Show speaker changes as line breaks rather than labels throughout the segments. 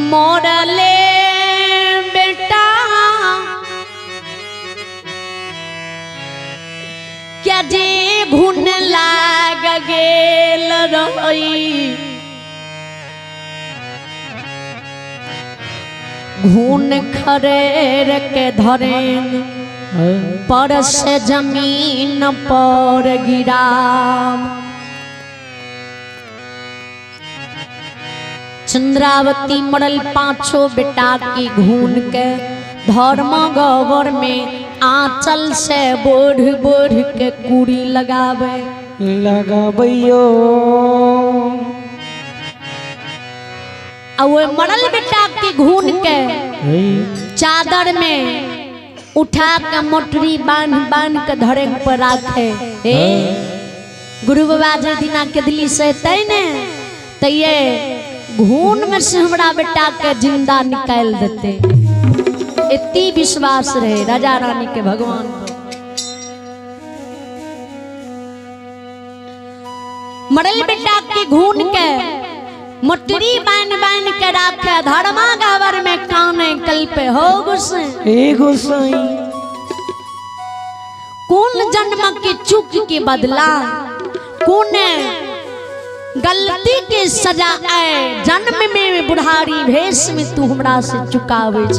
मरले बेटा क्या जे घुन लाग गेल रही, घुन खरेर के धरेन पर से जमीन पर गिरा। चंद्रावती मरल पांचों बेटा की घून के धर्म गवर में आंचल से बोढ़ बोढ़ के कुड़ी लगावे
लगाबैयो।
और वो मरल बेटा की घून के चादर में उठा के मोटरी बांध बांध के धरे पर राखे। ए गुरु बाबा जे दिना के दिल्ली से तय ने तो ये घून में से हमरा बेटा के जिंदा निकाल देते। इतनी विश्वास रहे राजा रानी के भगवान पर। मरल बेटा के घून के मोटरी बांध बांध के राखे धर्मा गावर में काने कल्पे हो गुस्से
ए गोसाई।
कौन जन्म की चूक के बदला, कौन गलती के सजा आए जन्म में बुढ़ारी भेष में तू हमरा से चुकावे छ।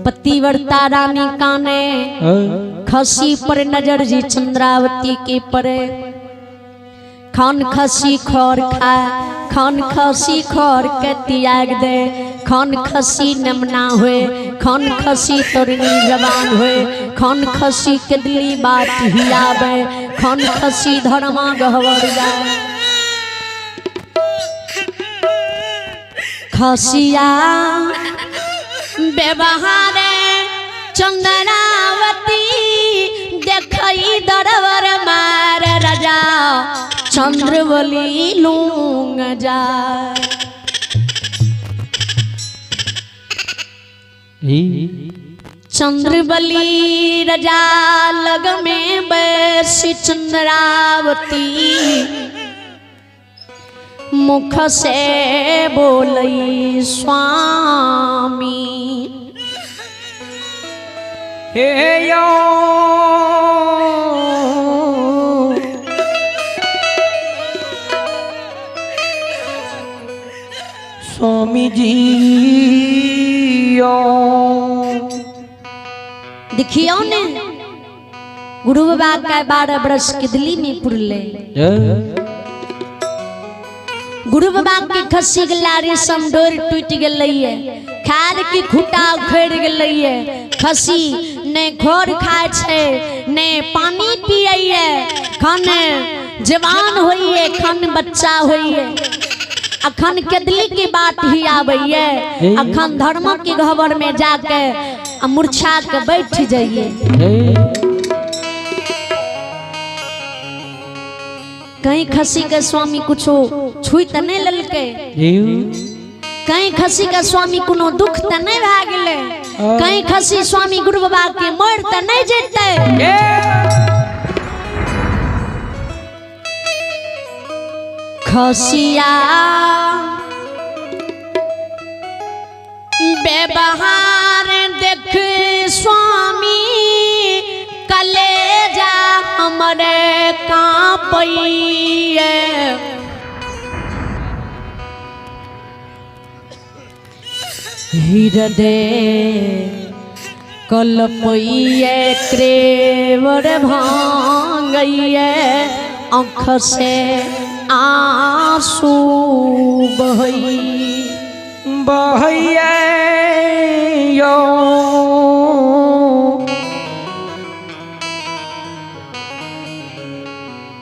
पतिव्रता रानी काने खसी पर नजर जी चंद्रावती के परे। खान खसी खर खा, खान खसी खर के त्याग दे, खान खसी नमना हुए, खान खसी तोरनी जवान हुए, खान खसी के दिली बात ही आवे, खान खसी धर्मा गहवर जाए। खसिया व्यवहारे चंद्रावती देखई दरबर मार राजा चंद्रवली लूंग जा। चंद्रबली रजा लग में बैसी चंद्रावती मुख से बोलई स्वामी।
हे यो स्वामी जी यो।
देखियो ने गुरु बाबा का 12 बरस के दिल्ली में पुरले। गुरु बाबा के खसी गला रेशम डोर टूट गई, खाद की खूटा उखड़ गई, खसी ने घोर खाए छे ने पानी पिए, खन जवान होइए खन बच्चा होइए, अखन केदली की बात ही आबैये, अखन धर्म के घबर में जाके मूर्छा के बैठ जाइए। कहीं खसी के स्वामी कुछो छुई त नहीं ललके, कहीं खसी के स्वामी कोनो दुख त नहीं भए गेलै, कहीं खसी स्वामी गुरु बाबा के मर त नहीं जेतै। खसिया व्यवहार देख स्वामी कलेजा हमरे कांपैये। हृदय कलपैये क्रेवर भांगैये, आँख से आंसू बहई
बहैया यो।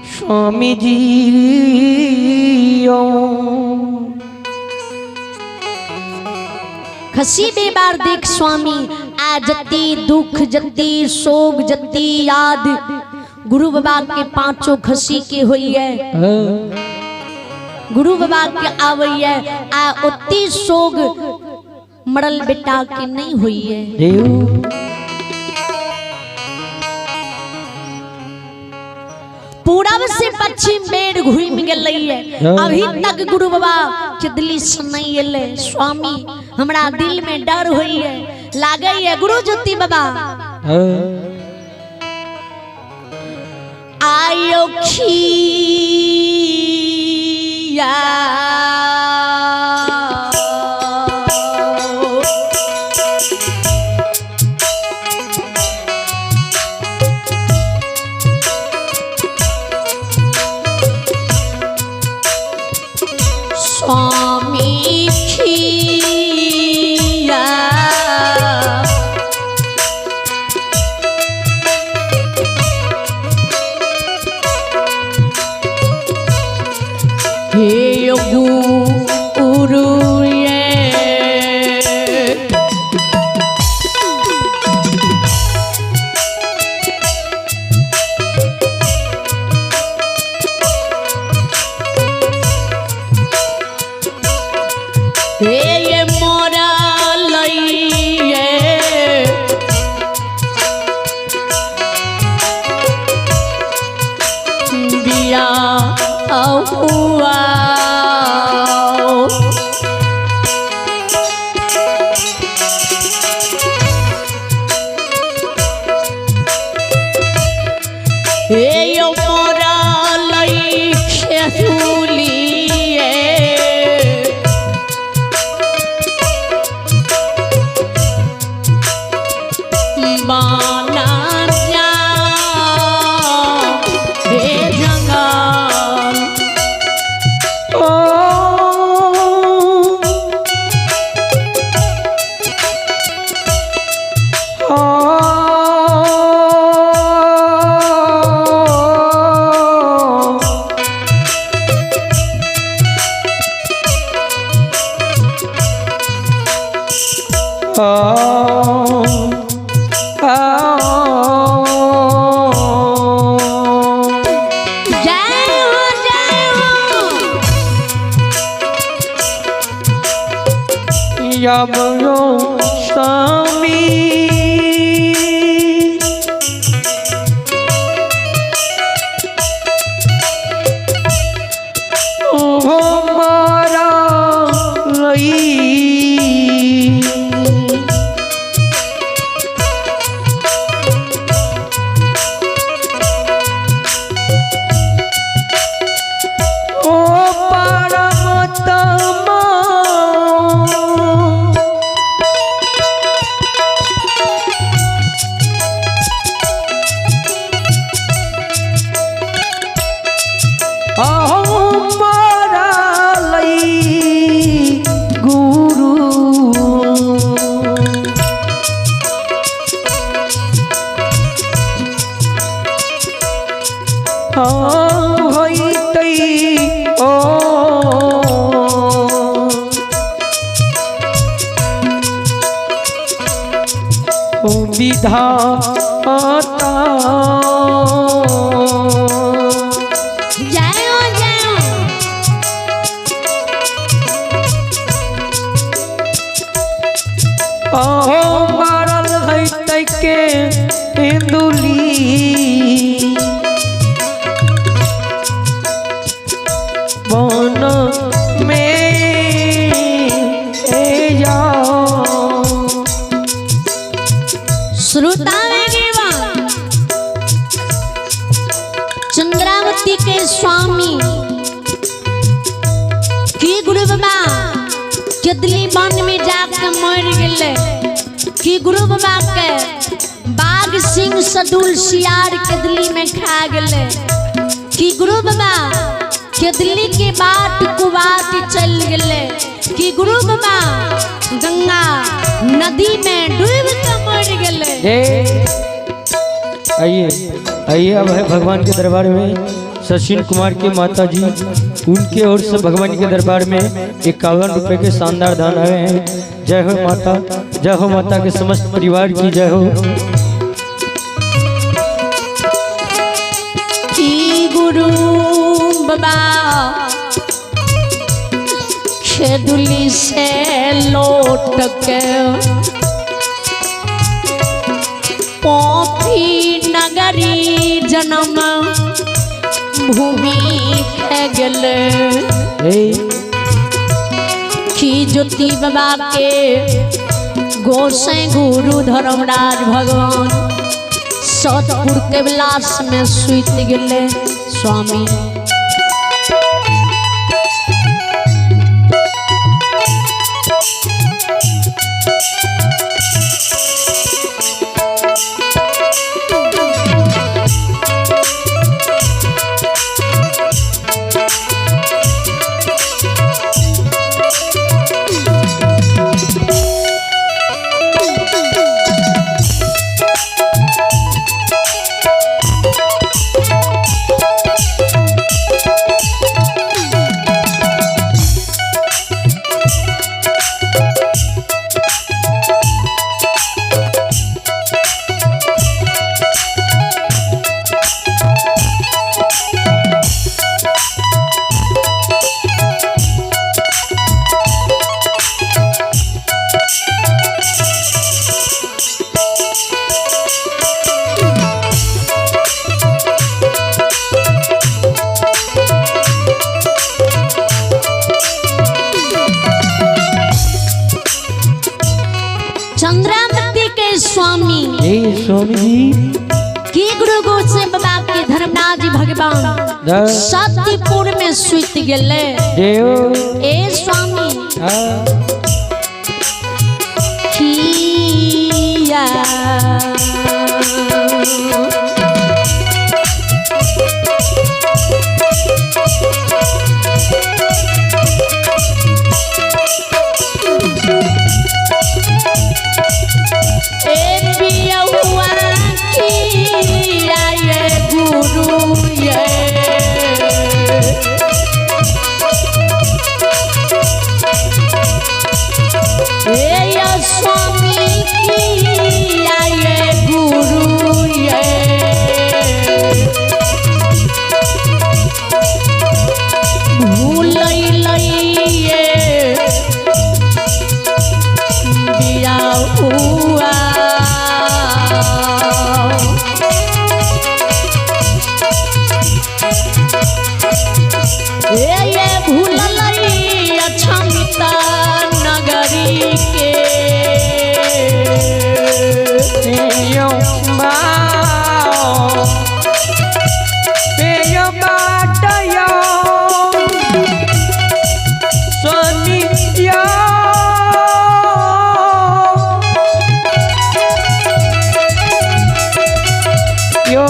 स्वामी जी यो।
खसी बेबार देख स्वामी आ जती दुख जती शोक जती याद गुरु बाबा के पांचों खसी के हुई है, गुरु बाबा के आवैये आ उतनी शोक मरल बेटा के नहीं हुई है। पूरब से पश्चिम बेर घूमि गेलैये, अभी तक गुरु बाबा के दिल्ली से नहीं एलै। स्वामी हमरा दिल में डर होइए, लागैये गुरु ज्योति बाबा आयो खिया स्वामी खिया हे गुरु ये हे ये मोरा लइये बिया हुआ। हे यो मोरा लई खेसुलिए बाना जा हे जंगल। जय हो जय हो।
यमयो स्वामी ओ मारा लई ओ परमतमा अहो मारा लई गुरु होइतै ओ ओ विधाता।
जय हो जय हो।
अहो मारल हैतै के हिंदुली बन में जाओ।
श्रोता चंद्रावती के स्वामी की गुरु बाबा केदली वन में जाके मर गेले, की गुरु बाबा के बाघ सिंह सदुल सियार केदली में खा गेले, की गुरु बाबा केदली के बाट कुबाट चल गेले, की गुरु बाबा गंगा नदी में डूब के मर गेले।
आइए आइए अब है भगवान के दरबार में सचिन कुमार के माता जी, उनके ओर से भगवान के दरबार में 51 रुपए के शानदार दान आए हैं। जय हो माता, जय हो माता के समस्त परिवार की जय हो।
की गुरु बाबा खेदुली से लौट के पोथी नगरी जन्म भूमि खा गेलै।
हे
की ज्योति बाबा के गोसाई गुरु धर्मराज भगवान सतपुर के विलास में सुत गेले स्वामी। चंद्रावती के स्वामी
हे स्वामी जी
की गुरु गोसाई बाबा के धर्मराज भगवान
जय
सत्यपुर में सुत गेले।
जय हो।
ए स्वामी
हाँ।
किया ए पियौआ किया ये गुरु ये ए या स्वामी किया ये गुरु ये भूलैलैये बियाहुआ। ए ये भूललै अक्षमिता नगरी के
पेयो बाओ, पेयो बाटयो, स्वामी यो। यो।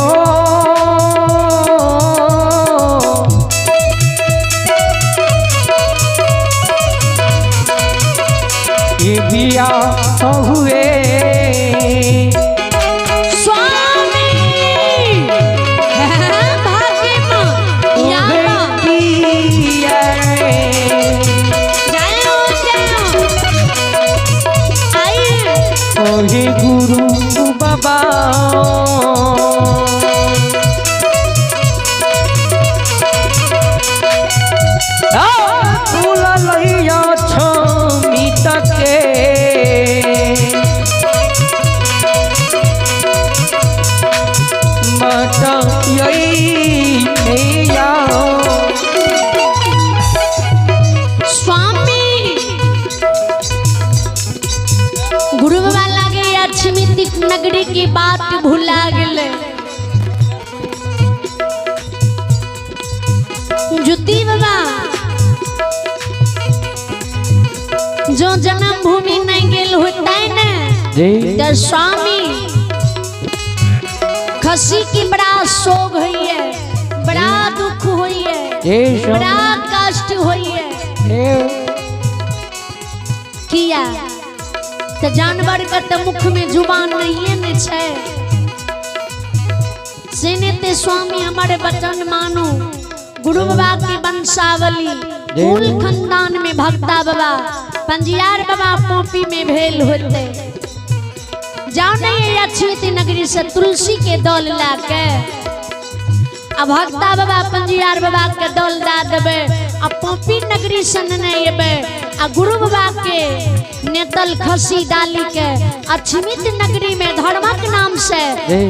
ये बिया हुए
स्वामी भाग्य माँ या माँ जाओ जाओ आइए।
ओहे गुरु बाबा भूलैया छमित के माता यही
स्वामी गुरु बाबा लागे लक्ष्मी नगरी की बात भुला गेले। ज्योति बाबा जो जन्म भूमि नहीं गेल होता है ना
जी
तो स्वामी खसी की बड़ा शोक हुई है, बड़ा दुख हुई है,
जय स्वामी
बड़ा कष्ट हुई है। किया तो जानवर का तो मुख में जुबान नहीं है ने छे। सेने ते स्वामी हमारे वचन मानो। गुरु बाबा की वंशावली कुल खानदान में भक्ता बाबा पंजियार बाबा पोपी में भेल होते। जाओ नहीं अक्षित नगरी से तुलसी के दौल ला के आ भक्ता बाबा पंजियार बाबा के दौल दा देबे आ पोपी नगरी से नहीं एबे आ गुरु बाबा के नेतल खसी डाली के अक्षमित नगरी में धर्मक नाम से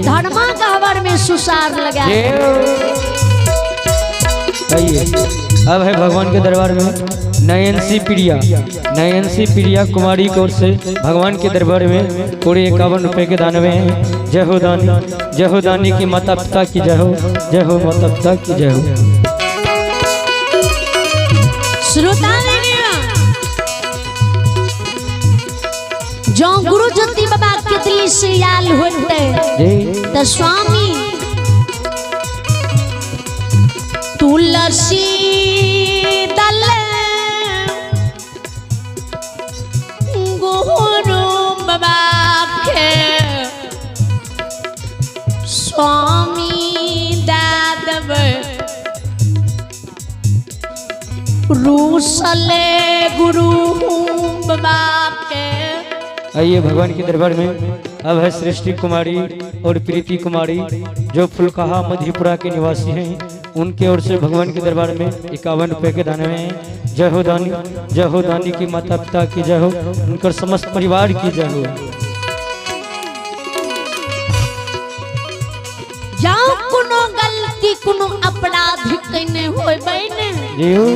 धर्मा गहवर में सुसार लगा।
जय। आइए अब है भगवान के दरबार में नयनसी प्रिया, नयनसी प्रिया कुमारी की ओर से भगवान के दरबार में पूरे 51 रुपए के दान में हैं। जय हो दानी, जय हो दानी की माता पिता की जय हो, जय हो माता पिता की जय हो।
श्रोता जो गुरु ज्योति बाबा केतली से आयल होते
जी
त स्वामी तुलसी दल गुरु बाबा के स्वामी दादब रूसले गुरु बाबा के।
आइए भगवान के दरबार में अब है सृष्टि कुमारी और प्रीति कुमारी जो फुलकहा मधेपुरा के निवासी हैं, उनके ओर से भगवान के दरबार में 51 रुपए के दान में हैं। जय हो दानी, जय हो दानी की माता पिता की जय हो, उनकर समस्त परिवार की जय हो।
जाओ कोनो गलती कोनो अपराध कने होबै ने
जी हो।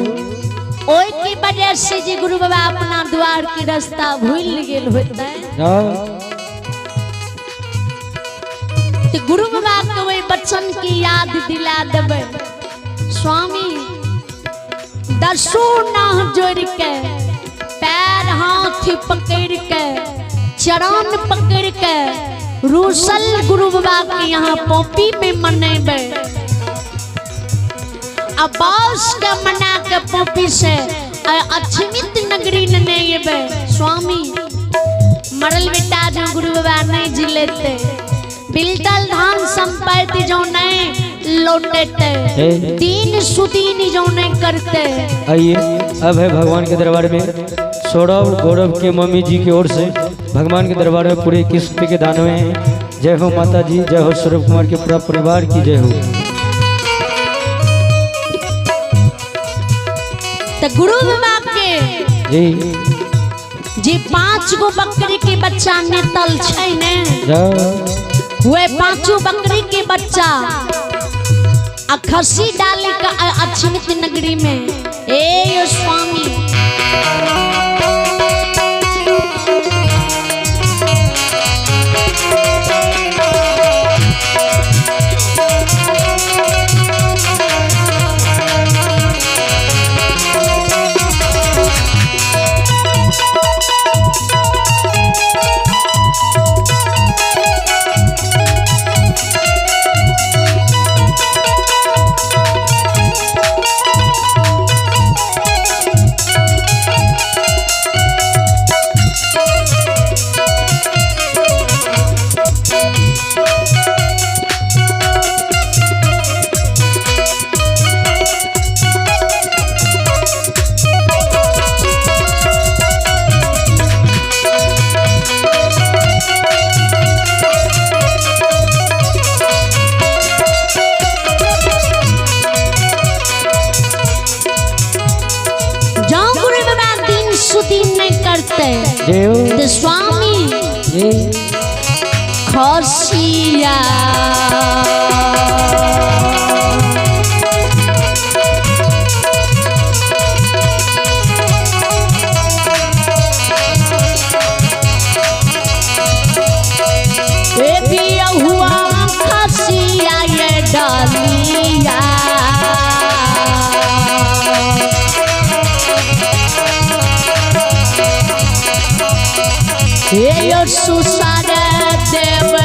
ओई की वजह से जे गुरु बाबा अपना द्वार के रास्ता भूल गेल होतै
जाओ।
ते गुरु बाबा के ओई बचन की याद दिला देबै। स्वामी दसो नाह जोड़ के पैर हाथ पकड़ के चरण पकड़ के रूसल गुरु बाबा के यहाँ पोपी में मनेबै। अब बास के मना के पोपी से अछमित नगरी ने एबै। स्वामी मरल बेटा जो गुरु बाबा नहीं जिलेते, बिलटल धान संपत्ति जो नहीं लौटेते, तीन सुदीन जो नहीं करते।
आइए अब है भगवान के दरबार में सौरभ गौरव के मम्मी जी की ओर से भगवान के दरबार में पूरे 21 रुपये के दान में हैं। जय हो माता जी, जय हो सौरभ कुमार के पूरा परिवार की जय हो।
तो गुरु बाबा के
जी
जे 5 गो बकरी के बच्चा नेतल छै ने, वे 5 बकरी के बच्चा आ खसी डाल के अछमित नगरी में ए स्वामी करते तो स्वामी खसिया हुआ खसिया ये डालिया ये सुसार देव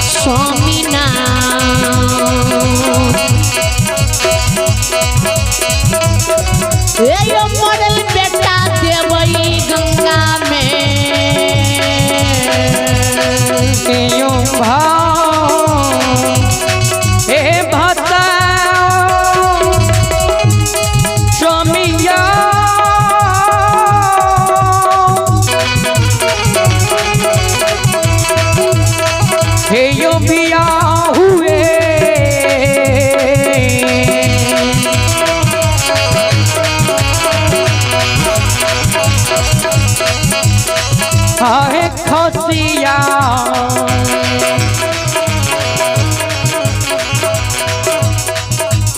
स्वामी नाम ये मरल बेटा देव गंगा में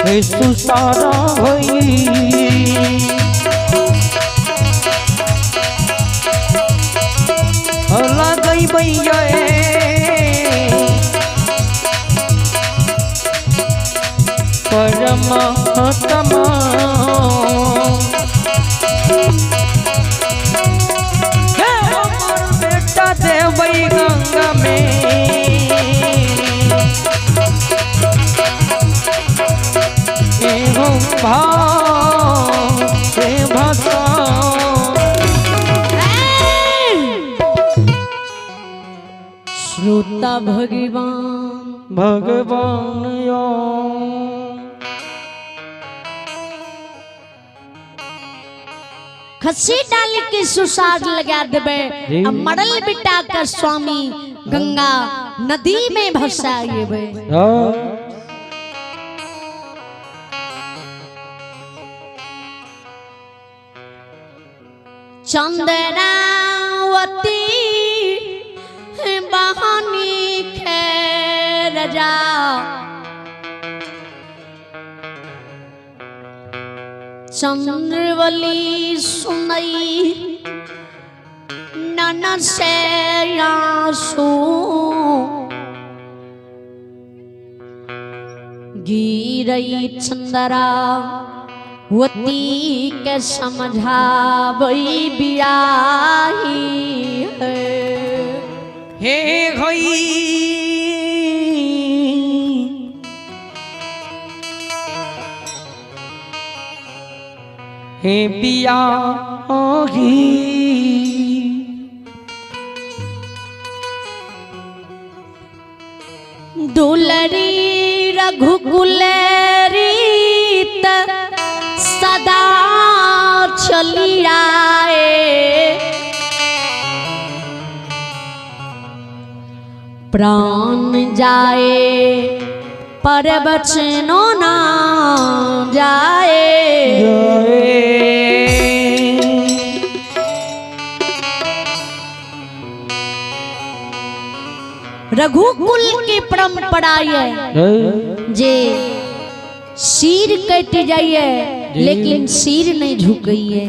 हे सुसारा भई लगई भैया परमात्मा हे हमर बेटा देबै गंगा में एहो भाव हे भाषा।
श्रोता भगवान
भगवान यो
खस्सी डाल के सुसार लगा देबे
जी।
आ मरल बेटा का स्वामी गंगा नदी में भसाएबे।
हाँ।
चंद्रावती बहानी खेर जा चंद्रवली सुनई नन से आंसू गिरई चंद्रावती के समझाबई बियाही है।
हे होई हे बियाही
दुलरी रघुकुल रीत सदा चली आए प्राण जाए पर बचनो ना जाए। रघुकुल की परंपरा ये जे सिर कट जाइए लेकिन सिर नहीं झुकइए,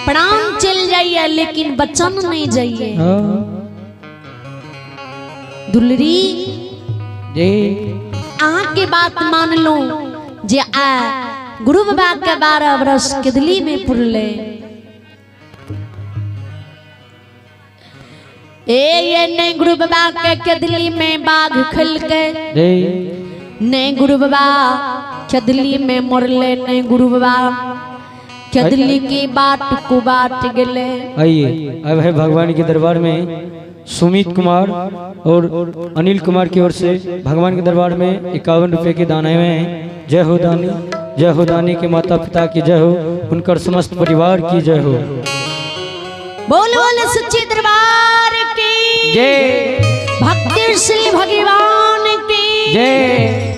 प्राण चल जाइए लेकिन बचन नहीं जाइए। दुलरी
जी
अहाँ के बात मान लो जे आ गुरु बाबा के 12 वर्ष केदली में पुरले ए ये नहीं गुरु बाबा के केदली में बाघ खल के नहीं गुरु बाबा केदली में मरले नहीं गुरु बाबा केदली की बाट को बाट गेले।
आइए अब है भगवान के दरबार में सुमित कुमार और अनिल कुमार की ओर से भगवान के दरबार में 51 रुपये के दान आए हुए हैं। जय हो दानी, जय हो दानी के माता पिता की जय हो, उनकर समस्त परिवार की जय हो।
बोल बोल सच्चे दरबार की
जय,
भक्ति श्री भगवान की
जय।